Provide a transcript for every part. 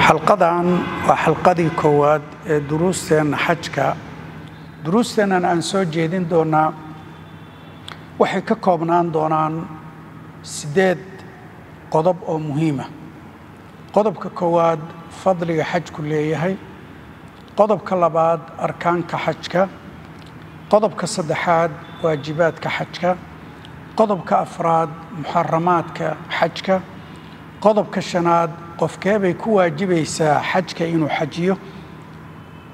Xalqadan waa xalqadii koowaad ee duruusteenna xajka. Duruusteennan aan soo jeedin doonaa waxay ka koobnaan doonaan 8 qodob oo muhiima. Qodobka koowaad, fadliga xajku leeyahay. Qodobka labaad, arkaanka xajka. Qodobka saddexaad, waajibaadka xajka. Qodobka afraad, muxaramaadka xajka. Qodobka shanaad, qofkee bay ku waajibaysaa xajka inuu xajiyo.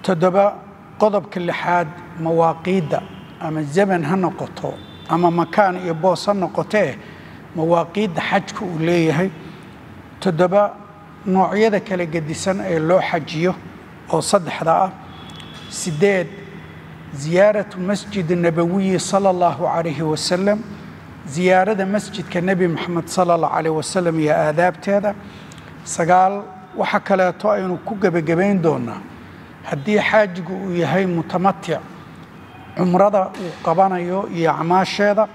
7, qodobka lixaad, mawaaqiidda, ama zaman ha noqoto ama makaan iyo boos ha noqotee, mawaaqiidda xajka uu leeyahay. 7, noocyada kala gedisan ee loo xajiyo oo saddexda ah. 8, ziyaaratu Masjid Nabawiyi sala Allahu calayhi wasalam, ziyaarada masjidka Nebi Maxamed sala Allahu calayh wasalam iyo aadaabteeda. 9, waxa kaleeto aynu ku gebagabayn doonaa haddii xaajigu uu yahay mutamatic, cumrada uu qabanayo iyo acmaasheeda.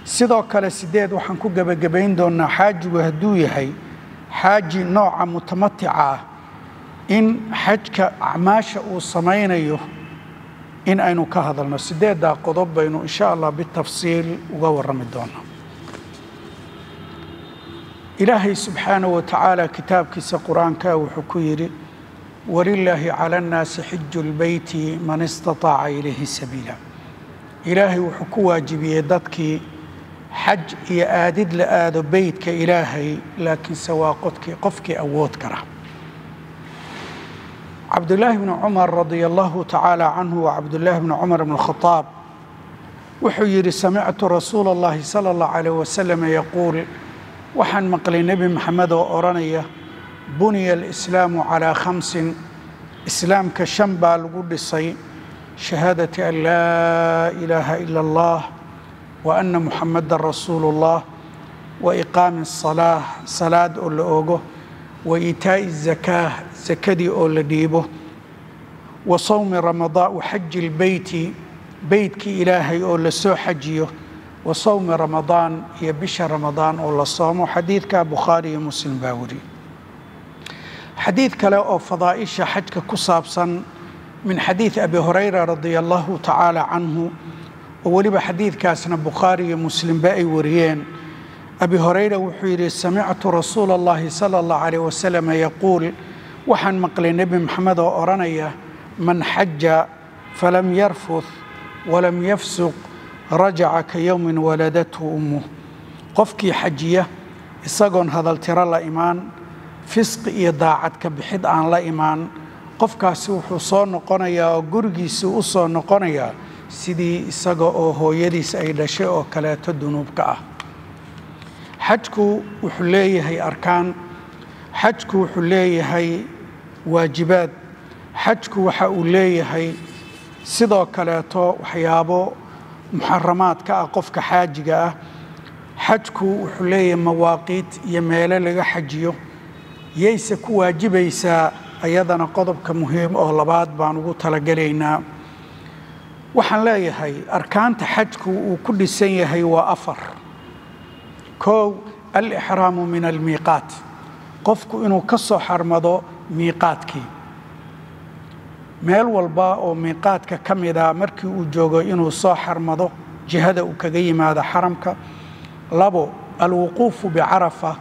Sidoo kale 8, waxaan ku gebagabayn doonaa xaajigu hadduu yahay xaaji nooca mutamatica ah, in xajka acmaasha uu samaynayo in aynu ka hadalno. 8-daa qodob baynu insha Allah bitafsiil uga warrami doonaa. Ilaahay subxaanahu wa tacaala kitaabkiisa Qur-aanka wuxuu ku yidhi: "Walilaahi cala annaasi xiju lbeyti man istataaca ilayhi sabiila." Ilaahay wuxuu ku waajibiyey dadkii xaj iyo aadid la aado beytka Ilaahay, laakiinse waa qodkii qofkii awood kara. Cabdullaahi bni Cumar radia Allahu tacaala canhu, wa Cabdullaahi bni Cumar bn Khadaab, wuxuu yidhi: "Samictu rasuula Allahi sala Allahu calayh wasalam yaquul", waxaan maqlay Nebi Maxamed oo odhanaya: "Buniya alislaamu calaa khamsin", islaamka shan baa lagu dhisay: shahaadati an laa ilaaha ila Allah wa anna Muxamadan rasuulu Ullah, wa iqaami asalaa, salaad oo la ogo, wa iitaa'i zakaa, zakadii oo la dhiibo, wa sawmi Ramadaan, wa xaji lbeyti, beytkii Ilaahay oo la soo xajiyo, wa sawmi Ramadaan, iyo bisha Ramadaan oo la soomo. Xadiidka Bukhaari iyo Muslim baa weriyey. Xadiid kale oo fadaa'isha xajka ku saabsan, min xadiid Abi Hurayra radia Allahu tacaala canhu, oo weliba xadiidkaasna Bukhaari iyo Muslimba ay wariyeen, Abi Hurayra wuxuu yidhi: "Samictu rasuula Allahi sala Allahu calayh wasalam yaquul", waxaan maqlay Nebi Maxamed oo odhanaya: "Man xaja falam yarfuth walam yafsuq rajaca ka yowmin waladathu ummuh." Qofkii xajiya isagoon hadaltiro la imaan, fisqi iyo daacad ka bixid aan la imaan, qofkaasi wuxuu soo noqonayaa oo gurigiisii u soo noqonayaa sidii isaga oo hooyadiis ay dhashay oo kaleeto dunuubka ah. Xajku wuxuu leeyahay arkaan, xajku wuxuu leeyahay waajibaad, xajku waxa uu leeyahay sidoo kaleeto waxyaabo muxaramaadka ah qofka xaajiga ah. Xajku wuxuu leeyahay mawaaqiit iyo meelo laga xajiyo. Yayse ku waajibaysaa? Ayadana qodobka muhiim oo labaad baan ugu talagelaynaa. Waxaan leeyahay arkaanta xajku uu ku dhisan yahay waa afar. 1, alixraamu min almiiqaat, qofku inuu ka soo xarmado miiqaadkii, meel walba oo miiqaadka ka mida markii uu joogo inuu soo xarmado jihada uu kaga yimaado xaramka. 2, alwuquufu bicarafa,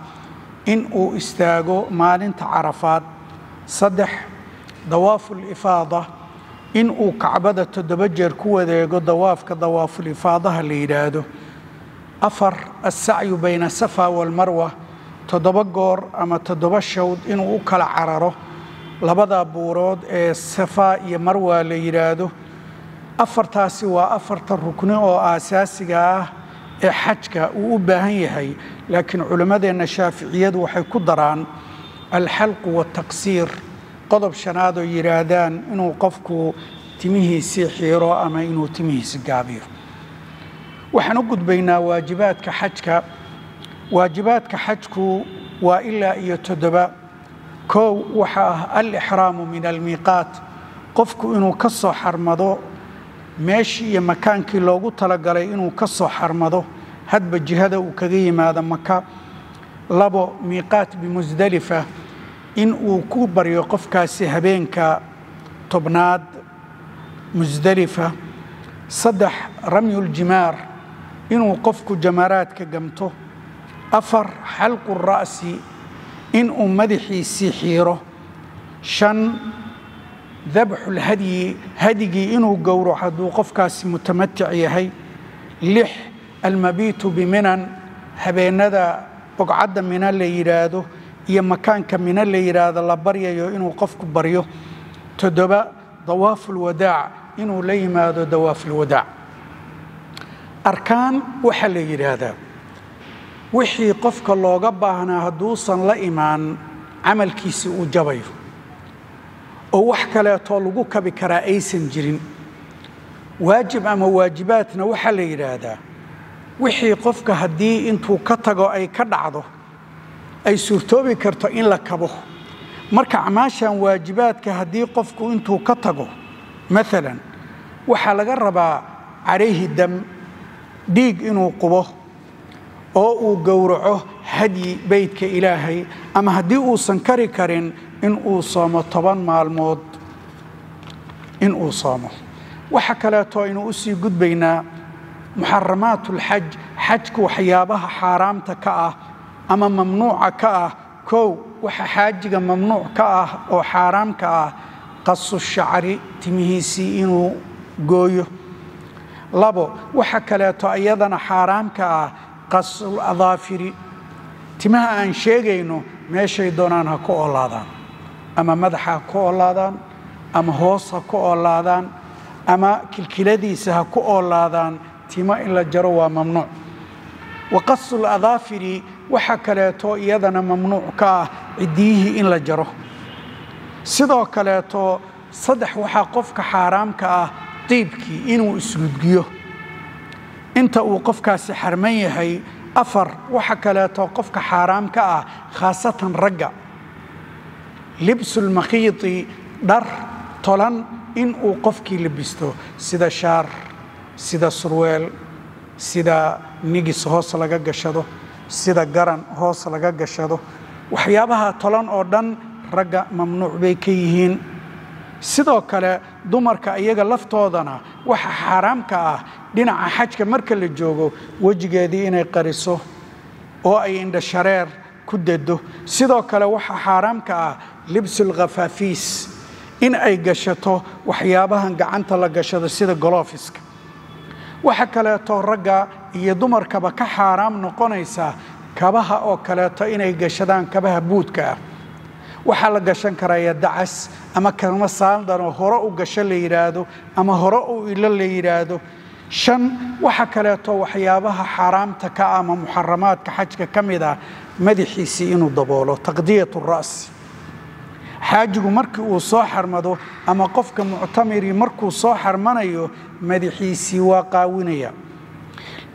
in uu istaago maalinta Carafaad. 3, dawaafu lifaada, in uu Kacbada 7 jeer ku wadeego, dawaafka dawaafulifaadaha la yidhaahdo. 4, assacyu bayna Safa walmarwa, 7 goor ama 7 shawd inuu u kala cararo labada buurood ee Safa iyo Marwa la yidhaahdo. Afartaasi waa afarta rukni oo aasaasiga ah ee xajka uu u baahan yahay, laakiin culimmadeenna Shaaficiyadu waxay ku daraan alxalqu waataqsiir, qodob shanaad oo yidhaahdaan inuu qofku timihiisii xiiro ama inuu timihiisi gaabiyo. Waxaan u gudbaynaa waajibaadka xajka. Waajibaadka xajku waa ilaa iyo 7. 1, waxa ah alixraamu min almiiqaat, qofku inuu ka soo xarmado meeshii iyo makaankii loogu talagalay inuu ka soo xarmado, hadba jihada uu kaga yimaado Maka. 2, miiqaat bimusdalifa, in uu ku baryo qofkaasi habeenka 10aad Musdalifa. 3 ramyuljimaar, inuu qofku jamaraadka gamto. 4 xalqu ra'si, inuu madaxiisii xiiro. 5 dabxulhadyi, hadyigii inuu gowraco hadduu qofkaasi mutamatic yahay. 6 almabiitu biminan, habeenada bogcadda mina la yidhaahdo iyo makaanka mina la yidhaahdo la baryayo inuu qofku baryo. 7 dawaafulwadaac, inuu la yimaado dawaafulwadaac. Arkaan waxaa la yidhaahdaa wixii qofka looga baahnaa hadduusan la imaan camalkiisi uu jabayo, oo wax kaleetoo lagu kabi karaa aysan jirin. Waajib ama waajibaadna waxaa la yidhaahdaa wixii qofka haddii intuu ka tago ay ka dhacdo ay suurtoobi karto in la kabo. Marka acmaashan waajibaadka haddii qofku intuu ka tago, maalan waxaa laga rabaa calayhi dam, dhiig inuu qubo oo uu gowraco hadyi beydka Ilaahay, ama haddii uusan kari karin in uu soomo 10 maalmood in uu soomo. Waxa kaleeto aynu u sii gudbaynaa muxaramaat ulxaj, xajku waxyaabaha xaaraamta ka ah ama mamnuuca ka ah. 1 waxa xaajiga mamnuuc ka ah oo xaaraam ka ah qasu shacri, timihiisii inuu gooyo. 2 waxa kaleeto iyadana xaaraam ka ah qasul adaafiri, timaha aan sheegayno meeshay doonaan ha ku oolaadaan, ama madaxa ha ku oolaadaan, ama hoos ha ku oolaadaan, ama kilkiladiisa ha ku oolaadaan, timo in la jaro waa mamnuuc. Wa qasul adaafiri, waxa kaleeto iyadana mamnuuc ka ah ciddiyihii in la jaro. Sidoo kaleeto 3 waxaa qofka xaaraamka ah diibkii inuu isgudgiyo inta uu qofkaasi xarman yahay. 4 waxa kaleeto qofka xaaraam ka ah khaasatan ragga libsulmakhiiti, dhar tolan in uu qofkii labisto, sida shaar, sida surweel, sida nigis hoos laga gashado, sida garan hoos laga gashado. Waxyaabaha tolan oo dhan ragga mamnuuc bay ka yihiin. Sidoo kale dumarka iyaga laftoodana waxa xaaraamka ah dhinaca xajka marka la joogo wejigeedii inay qariso oo ay indhashareer ku dedo. Sidoo kale waxa xaaraamka ah libsulkhafaafiis, in ay gashato waxyaabahan gacanta la gashado sida golofiska. Waxa kaleeto ragga iyo dumarkaba ka xaaraam noqonaysa kabaha oo kaleeto inay gashadaan kabaha buudka ah. Waxaa la gashan karaya dacas ama kama saandanoo hore u gasho la yidhaahdo ama hore u ilo la yidhaahdo. 5 waxa kaleeto waxyaabaha xaaraamta ka ah ama muxaramaadka xajka ka mid ah madaxiisii inuu daboolo, taqdiyat ra'si. Xaajigu markii uu soo xarmado ama qofka muctamiri markuu soo xarmanayo madaxiisii waa qaawinaya.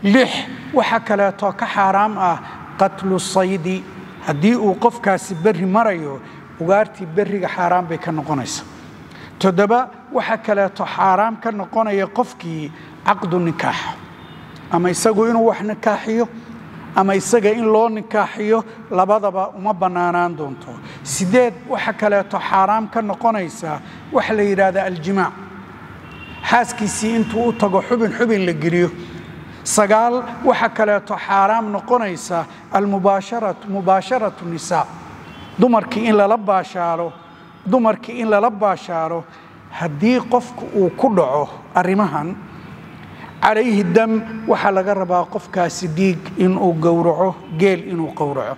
6 waxa kaleeto ka xaaraam ah qatlu saydi, haddii uu qofkaasi berri marayo ugaartii berriga xaaraam bay ka noqonaysa. 7 waxa kaleeto xaaraam ka noqonaya qofkii caqdu nikaax, ama isagu inuu wax nikaaxiyo ama isaga in loo nikaaxiyo, labadaba uma bannaanaan doonto. 8 waxa kaleeto xaaraam ka noqonaysa waxa la yidhaahda aljimaac, xaaskiisii intuu u tago xubin xubin la geliyo. 9 waxa kaleeto xaaraam noqonaysa almubaasharatu, mubaasharatu nisaa, dumarkii in lala baashaalo, dumarkii in lala baashaalo. Haddii qofku uu ku dhaco arrimahan, calayhi dam, waxaa laga rabaa qofkaasi dhiig inuu gowraco, geel inuu gowraco.